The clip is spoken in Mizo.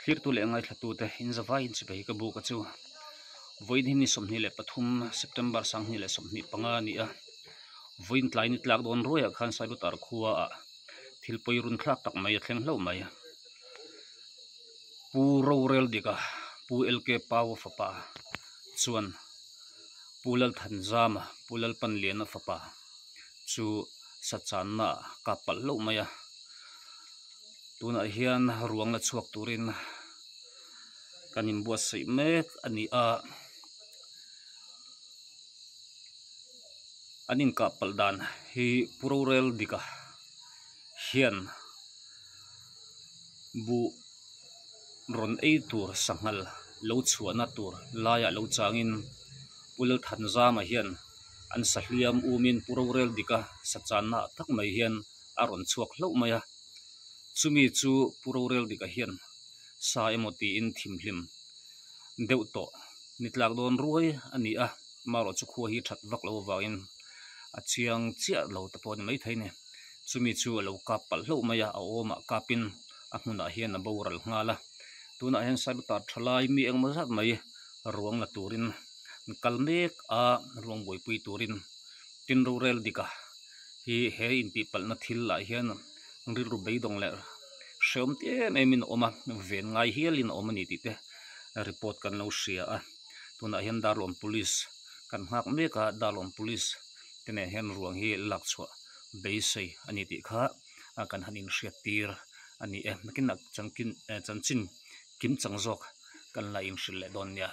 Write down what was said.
Thlirtu leh ngaithlatute in zavaiin chipei ka buk a chu. Vawiin hi ni 23 September 2025 a ni a. Vawiin tlai ni tlak dawn ruaiah khan Sailutar khuaah thil pawi run thlak tak mai a thleng hlauh mai. Pu Rorel Dika, Pu LK Paua fapa chuan Pu Lalthanzama, Pu Lalpanliana fapa chu sachanna ah kap palh hlauh mai a. Tunah hian ruang la chhuak turin kan inbuatsaih mek a ni a. An inkah palh dan hi Pu Rorel Dika hian buh rawn ei tur sanghal lo chhuahna tur laiah lo changin Pu Lalthanzama hian an sahliam umin Pu Rorel Dika sachanna ah tak mai hian a rawn chhuak hlauh mai a. Chumi chu Pu Rorel Dika hian sa emaw tiin thimhlim deuh tawh ni tlak dawn ruai a ni a, marawh chu khua hi that vak lo avangin a chiang chiah lo te pawh a ni maithei a ni. Chumi chu a lo kap palh hlauh mai a, a awmah kapin a hmunah hian a boral nghal a. Tunah hian Sailutar thalai mi engemaw zat mai ruang la turin an kal mek a, ruang buaipui turin tin rorel dika hi he intihpalhna thil ah hian rilru beidawng leh hrehawm ti em em in a awm a, ven ngai hialin a awm a ni tih te report kan lo hria a. Tunah hian Darlawn Police kan nghak mek a, Darlawn Police te nen hian ruang hi lak chhuah beisei a ni tih kha kan han inhriat tir a ni e. Nakinah chanchin kim chang zawk kan la inhrilh leh dawn nia.